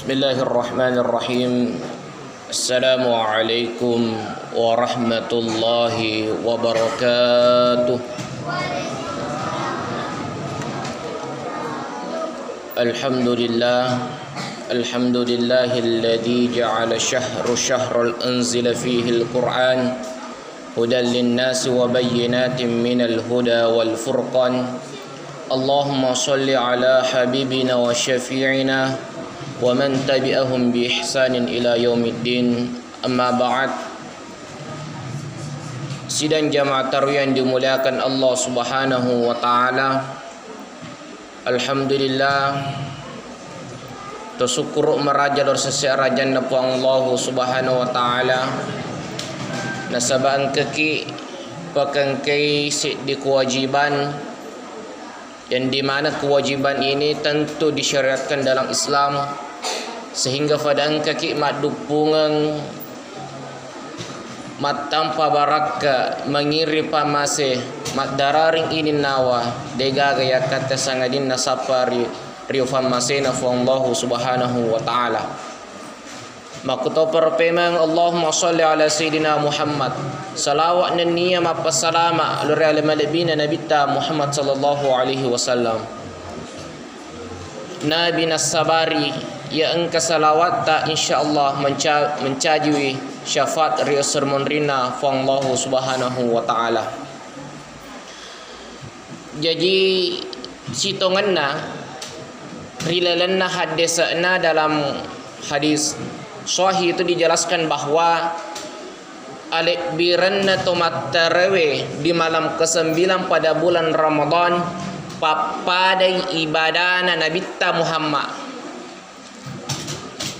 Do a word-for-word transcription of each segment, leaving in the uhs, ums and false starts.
Bismillahirrahmanirrahim. Assalamualaikum warahmatullahi wabarakatuh. Alhamdulillah. Alhamdulillahilladzi ja'ala syahru syahral unzila fihil Qur'an. هدى للناس وبينات من الهدى والفرقان. اللهم صل على حبيبنا وشفيعنا ومن تبعهم بإحسان إلى يوم الدين. أما بعد. Sidang jamaah tarawih yang dimuliakan Allah Subhanahu wa Ta'ala. Alhamdulillah, tasukkuru maraja lao ri sese arajanna Puang Allahu Subhanahu wa Ta'ala, nasaba engkaki pakengkai seddi kewajiban, yang dimana kewajiban ini tentu disyariatkan dalam Islam, sehingga pada engkaki madduppungeng mattampa barakka, mangiri pammase, maddararing ininnawa, degaga yakkatta sangadinna sappa ri, ri fammasena Puang Allahu Subhanahu wa Ta'ala. Makkutoparo pemeng, Allahumma shalli ala Sayyidina Muhammad. Salawat nenniya mappassalama lao ri ale malebbina Nabitta Muhammad sallallahu alaihi wasallam. Nabi nassabari, iya engka salawatta, insyaallah menca-, mencajiwi syafaat ri esso ri monrinna Puang Allahu Subhanahu wa Ta'ala. Jaji, sitongenna ri lalenna haddese'na dalam hadis sahih itu dijelaskan bahwa alebbirenna to mattarawe di malam kesembilan pada bulan Ramadan, pappadai ibadana Nabitta Muhammad.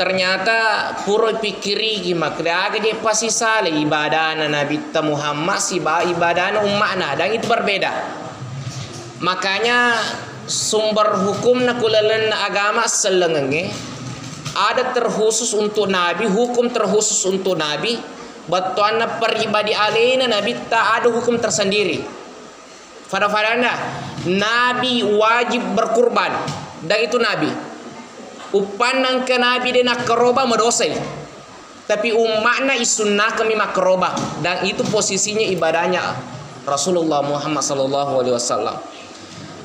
Ternyata pura pikkiriki, makkedaga je pasisale ibadana Nabitta Muhammad sibawa ibadana umma'na, dan itu berbeda. Makanya sumber hukumna ku lalenna agama sellengengnge ada terkhusus untuk Nabi, hukum terkhusus untuk Nabi, bettuanna pribadi alena Nabitta ada hukum tersendiri. Fada-fadana, Nabi wajib berkurban, dan itu Nabi. Uppanna engka Nabi de nakkaroba, madosai. Tapi umma'na isunnakami makkaroba, dan itu posisinya ibadahnya Rasulullah Muhammad sallallahu alaihi wasallam.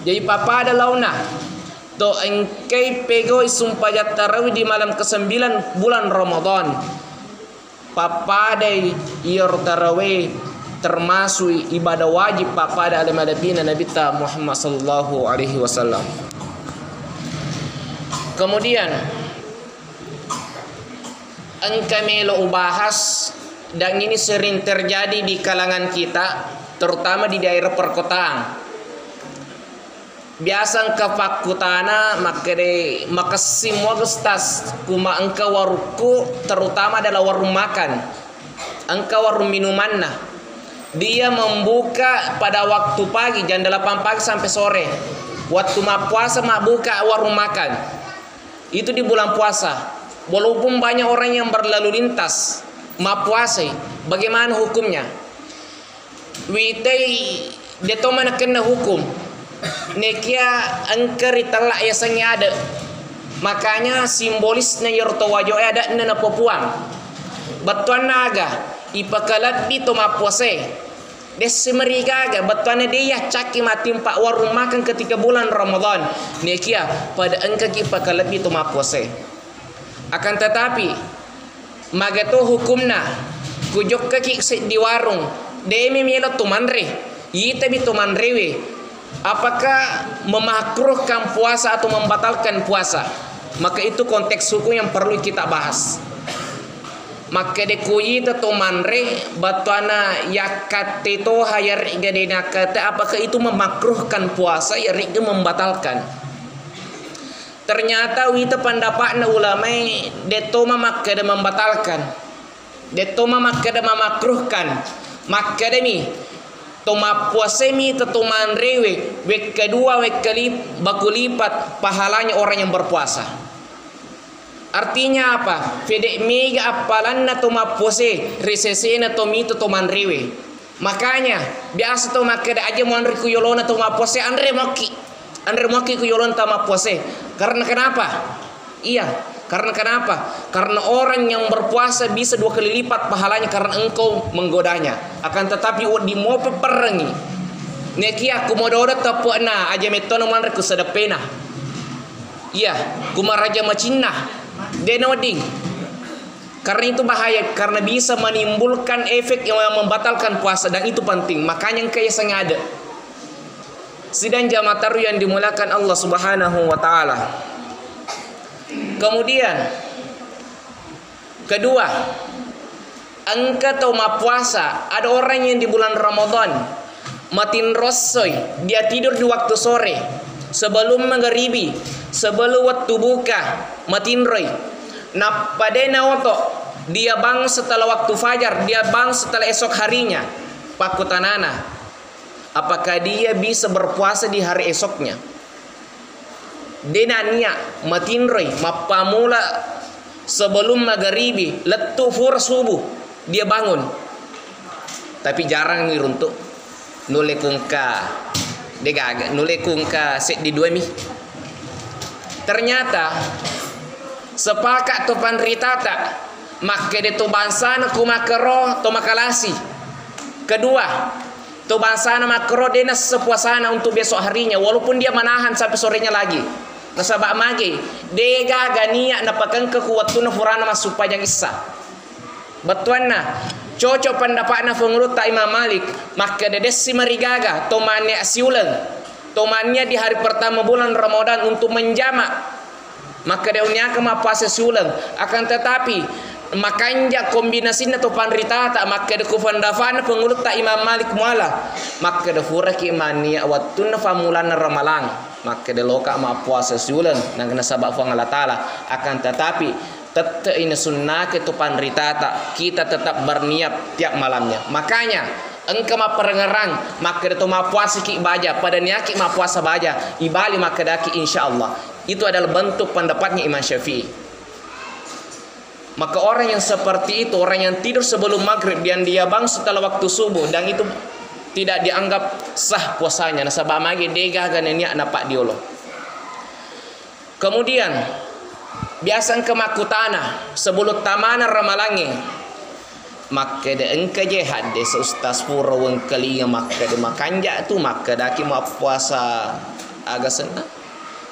Jadi pappada laona to engkai pegau sumpajang tarawih di malam kesembilan bulan Ramadan. Pappadai iyaro tarawe termasuk ibadah wajib pappada ale malebbina Nabitta Muhammad sallallahu alaihi wasallam. Kemudian engka melo ubahas, dan ini sering terjadi di kalangan kita, terutama di daerah perkotaan. Biasa engka pakkutana makkeda, "Makessing mua Ustaz, kuma engka warukku, terutama adalah warung makan. Engka warung minumanna. Dia membuka pada waktu pagi, jam delapan pagi sampai sore. Waktu mappuasa mabbuka warung makan." Itu di bulan puasa. Walaupun banyak orang yang berlalu lintas mappuasai, bagaimana hukumnya? Witai, de to manakenna hukum. Nekia engka ritella yasengnge ade. Makanya simbolisna iyaro to wajoe ade'na napopuang. Bettuanna aga? Ipakalebbi to mappuasae. Desse marigaga, bettuanna de yaccakki mattimpa warung makan ketika bulan Ramadan. Nekia pada engkaki pakalebbi to mappuasae. Akan tetapi, maga to hukumna, kujokkaki seddi warung, demi melo to manre, itabi to manrewe, apakah memakruhkan puasa atau membatalkan puasa? Maka itu konteks hukum yang perlu kita bahas. Makkeda ku ita to manre, bettuanna yakkatte toha, yaregga de nakkatte, apakah itu memakruhkan puasa, yaregga membatalkan? Ternyata wita pendapatna ulamae, de toma makkeda membatalkan, de toma makkeda memakruhkan. Makkedami, to mappuasemi to, to manrewe, wekka dua, wekka lip-, baku lipat pahalanya orang yang berpuasa. Artinya apa? Fede mega appalanna to mappuase ri sesena to mito to manrewe. Makanya, biasa tau makkeda, "Aja muanre ku yolona tau mappuase, anre mokki. Anre mokki ku yolona tau mappuase." Karena kenapa? Iya, Karena kenapa? Karena orang yang berpuasa bisa dua kali lipat pahalanya karena engkau menggodanya. Akan tetapi, wedding mopa perrengi. Nekia kumododo teppe'na, aja mettono manre ku sedeppena. Iya, kumaraja macinna. Dena wedding. Karena itu bahaya, karena bisa menimbulkan efek yang membatalkan puasa, dan itu penting. Makanya engka ya sengada. Sidang jamaah tarawih yang dimuliakan Allah Subhanahu wa Ta'ala. Kemudian, kedua, engka tau mappuasa, ada orang yang di bulan Ramadan matinrossoi, dia tidur di waktu sore, sebelum magharibi, sebelum waktu buka, matinroi. Nappa de naoto, dia bangun setelah waktu fajar, dia bangun setelah esok harinya. Pakkutanana, apakah dia bisa berpuasa di hari esoknya? De nania matinroi, mappamula sebelum magharibi, lettu fura subuh, dia bangun. Tapi jarang ni runtuk. Nulle kungka, de gaga, nulle kungka seddi dua mi. Ternyata sepakat to panritata, makkeda to bangsana ku makkero to makalasi. Kedua, to bangsana makkero de nassa puasana untuk besok harinya, walaupun dia menahan sampai sorenya lagi. Nasaba mage, de gaga niat napakengka ku wettunna furana massumpajang issa. Bettuanna, cocok pendapatna pengulutta Imam Malik, makkeda dessi marigaga to mannia siuleng, to mannia di hari pertama bulan Ramadan untuk menjama. Makkeda uniaka mappuasa siuleng, akan tetapi makanja kombinasinna to panritata, makkeda ku pendapatna pengulutta Imam Malik muala, makkeda furaki mannia wettunna fammulanna Ramalang, makkeda loka mappuasa siuleng, na-, nasaba Puang Allah Ta'ala, akan tetapi tette'i nasunnake tu panritata, kita tetap berniat tiap malamnya. Makanya, engka mapparengerang, makkeda to mappuasiki baja, pada niaki mappuasa baja, ibali makkedaki insya Allah. Itu adalah bentuk pendapatnya Imam Syafi'i. Maka orang yang seperti itu, orang yang tidur sebelum maghrib dan dia bangun setelah waktu subuh, dan itu tidak dianggap sah puasanya. Nasaba magi de gaga niat napa diolo. Kemudian, biasa engka makkutana, sebelum tamana ramalangnge, makkeda engka je haddese ustaz pura wengkalinga makkeda makanja tu, makkedaki mappuasa aga senna?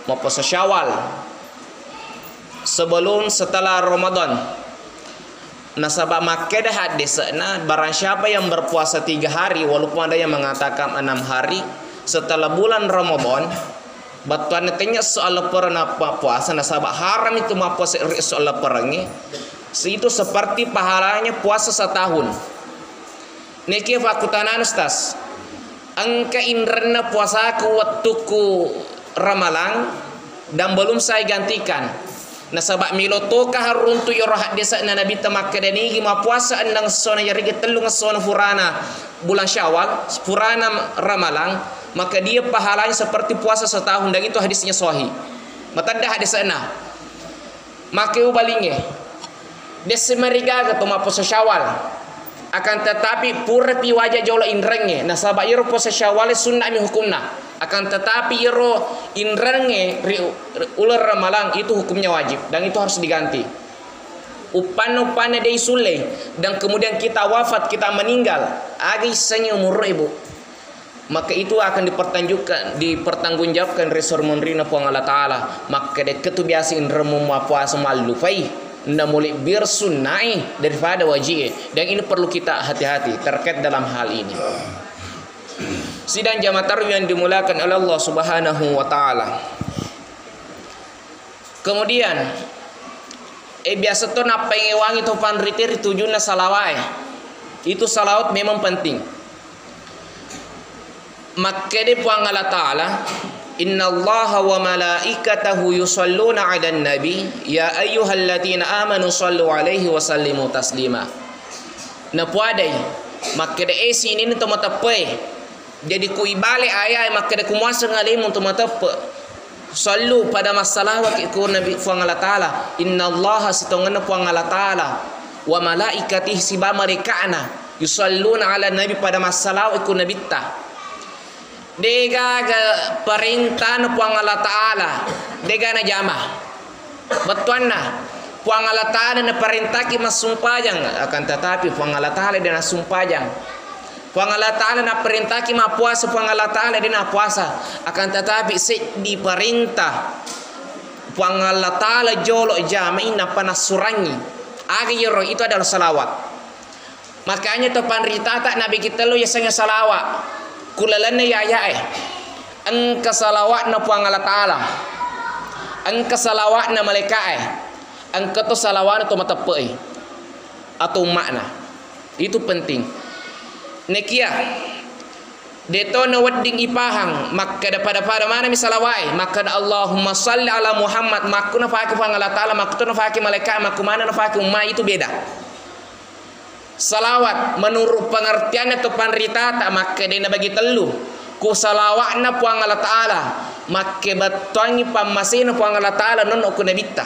Mappuasa Syawal. Sebelum, setelah Ramadan. Nasaba makkeda haddese'na, barang siapa yang berpuasa tiga hari, walaupun ada yang mengatakan enam hari, setelah bulan Ramadan, bettuanna tennya soal leppereng nappa puasa, nasaba haram itu mappuasa ri soal lepperengnge, itu seperti pahalanya puasa setahun. Nekia fakkutanana, Ustaz, engka inrenna puasaku wettukku ramalang dan belum saya gantikan. Nasaba melo toka haruntu iyaro haddese'na Nabitta makkeda nigi mappuasa enneng essona yarega tellung essona furana bulan Syawal, furana ramalang, maka dia pahalanya seperti puasa setahun, dan itu hadisnya sahih. Matedda haddese'na. Makkeda ubalingnge, desse marigaga to mappuasa Syawal. Akan tetapi, purapi wajib jolo inrengnge, nasaba iyaro puasa Syawal sunnami hukumna. Akan tetapi, iyaro inrengnge ri, ri uleng ramalang itu hukumnya wajib dan itu harus diganti. Uppanna-uppanna de isullei, dan kemudian kita wafat, kita meninggal, aga issengngi umurre, Bu? Maka itu akan dipertanjukkan, dipertanggungjawabkan ri soro monrina Puang Allah Ta'ala. Makkeda ketu biasa inremmu mappuasa mallupai, namulebbir sunnai daripada waji'e. Dan ini perlu kita hati-hati terkait dalam hal ini. Sidang jamaah tarawih yang dimuliakan oleh Allah Subhanahu wa Ta'ala. Kemudian, eh, biasa to nappaingewangi to panrite ri tujunna salawae. Itu salawat memang penting. Makkede Puang Allah Ta'ala, "Innallaha wa malaikatahu yusalluna 'alan nabi, ya ayyuhalladzina amanu sallu 'alaihi wa sallimu taslima." Napuadai, makkede, "Eh, sininna to mateppe." Jadi ku ibale ayae makkeda ku muaseng alemu to mateppe. Sallu pada massalawaki ku Nabi Puang Allah Ta'ala. Innallaha sitongenna Puang Allah Ta'ala. Wa malaikatihi siba malaika'na. Yusalluna 'ala nabi pada massalawaki ku nabitta. Degaga parentana Puang Allah Ta'ala. Dega najama. Bettuanna, Puang Allah Ta'ala naparentaki massumpajang, akan tetapi Puang Allah Ta'ala de' nassumpajang. Puang Allah Ta'ala naparentaki mappuasa, Puang Allah Ta'ala de' napuasa, akan tetapi seddi parenta Puang Allah Ta'ala jolo jamai nappa nassurangi. Aga iyaro? Itu adalah salawat. Makanya to panritata nabi kita lo yasengnge salawa' kulalenna yayae. Engka salawa'na Puang Allah Ta'ala, engka salawa'na malaika'e, engka to salawa'na to mateppe'e atau umma'na. Itu penting. Nekia de' to nawedding ipahang makkeda pada-pada manami salawa'e, makkeda Allahumma salli ala Muhammad, makku nafake Puang Allah Ta'ala, makku to nafake malaika, makku mana nafake umma, itu beda. Salawat menurut pengertianna to panritata makkeda nabagi tellu. Ku salawa'na Puang Allah Ta'ala, makkebettuangi pammasena Puang Allah Ta'ala nonno ku nabitta.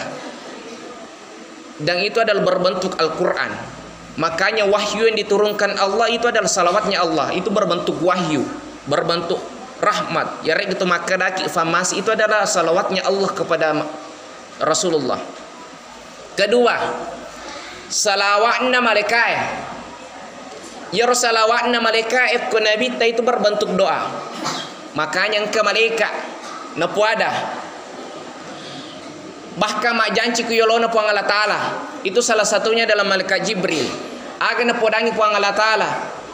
Dan itu adalah berbentuk Al-Quran. Makanya wahyu yang diturunkan Allah itu adalah salawatnya Allah. Itu berbentuk wahyu, berbentuk rahmat. Yaregga to makkedaki fammase, itu adalah salawatnya Allah kepada ma-, Rasulullah. Kedua, salawatna malaikae. Iyaro salawatna malaikae ko nabitta itu berbentuk doa. Makanya engka malaika napuada, bahkan majjanci ku yolona Puang Allah Ta'ala. Itu salah satunya dalam malaikat Jibril. Aga napodangi Puang Allah Ta'ala,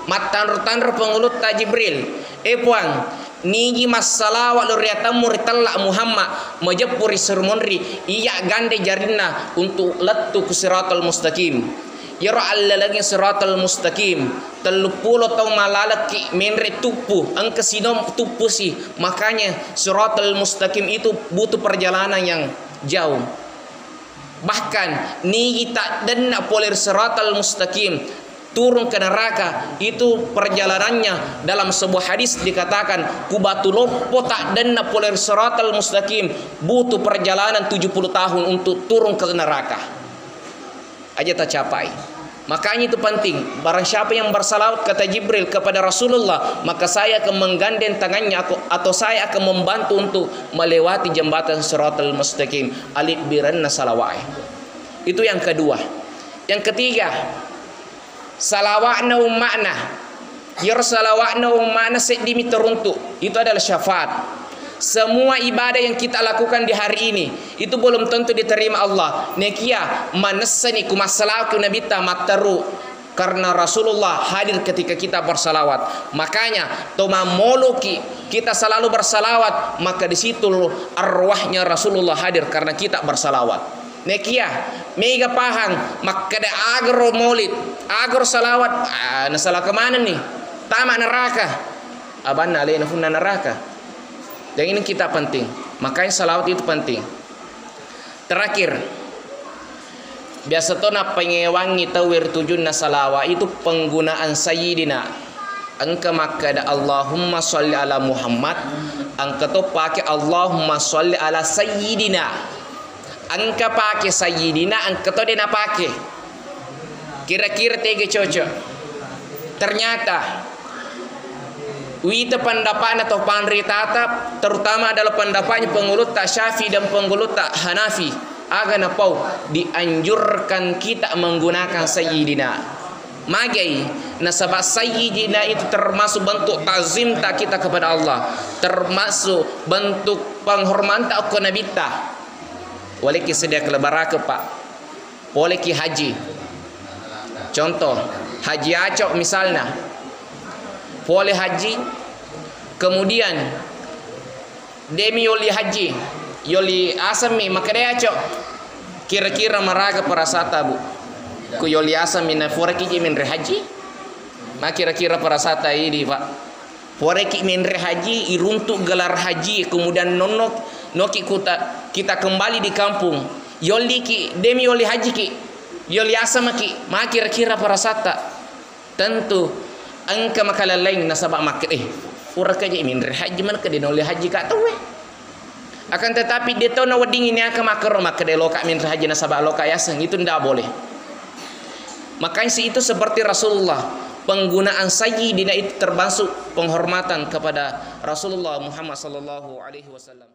mattanro-tanro pengulutta Jibril, "Eh Puang, nigi massalawa lo ri atemmu ri tella Muhammad, majeppu ri serumonri, iya gande jarinna untuk lettu ku siratal mustaqim." Iyaro allalengnge siratal mustaqim, telluppulo taung malalekki menre tuppu, engka sinom tuppusi. Makanya siratal mustaqim itu butuh perjalanan yang jauh. Bahkan nigi taddenna pole ri siratal mustaqim turun ke neraka, itu perjalanannya dalam sebuah hadis dikatakan, ku batu loppo taddenna pole ri siratal mustaqim butuh perjalanan tujuh puluh tahun untuk turun ke neraka. Aja tacapai. Makanya itu penting. Barang siapa yang bersalawat, kata Jibril, kepada Rasulullah, maka saya akan menggandeng tangannya aku, atau saya akan membantu untuk melewati jembatan Siratal Mustaqim. Alibbirenna salawa'e. Itu yang kedua. Yang ketiga, salawa'na umma'na. Iyaro salawa'na umma'na seddimi teruntuk. Itu adalah syafaat. Semua ibadah yang kita lakukan di hari ini, itu belum tentu diterima Allah. Nekia manessani ku massalawat ku nabitta matteru, karena Rasulullah hadir ketika kita bersalawat. Makanya, to mammoloki kita selalu bersalawat, maka di situ arwahnya Rasulullah hadir karena kita bersalawat. Nekia mega pahang makkeda agaro maulid, agaro salawat, ah, nasalaka manenni, tama neraka. Abanna alena funna neraka. Dan ini kita penting. Makanya salawat itu penting. Terakhir, biasa to nappangewangi tau ri tujunna salawat itu penggunaan sayyidina. Engka makkeda Allahumma sholli ala Muhammad, engka to pake Allahumma sholli ala sayyidina. Engka pake sayyidina, engka to de napake. Kira-kira tega cocok? Ternyata wita pendapatna to panritata, terutama adalah pendapatnya pengulutta Syafi'i dan pengulutta Hanafi. Aga napau, dianjurkan kita menggunakan sayyidina. Magai, nasaba sayyidina itu termasuk bentuk takzimta kita kepada Allah, termasuk bentuk penghormatan ke nabitta. Waleki sedia kelebarake, Pak. Poleki haji. Contoh, Haji Acok misalna. Pole haji, kemudian demi yoli haji, yoli asemmi, makkeda Acok. Kira-kira maraga perasata, Bu? Ku yoli asemmi na foreki je menre haji? Ma kira-kira perasata idi, Pak? Foreki menre haji, iruntuk gelar haji, kemudian nonno, noki kuta, kita kembali di kampung. Yolliki, demi yoli hajiki, yoli asemaki, ma kira-kira perasata? Tentu engka makalalaing nasaba makkeda, eh, puraka je menre haji, maneng kede naule haji ka tauwe. Akan tetapi de to naweddingi niaka makkero, makkeda loka menre haji nasaba loka yaseng, itu ndak boleh. Makanya si itu seperti Rasulullah, penggunaan sayyidina itu termasuk penghormatan kepada Rasulullah Muhammad sallallahu alaihi wasallam.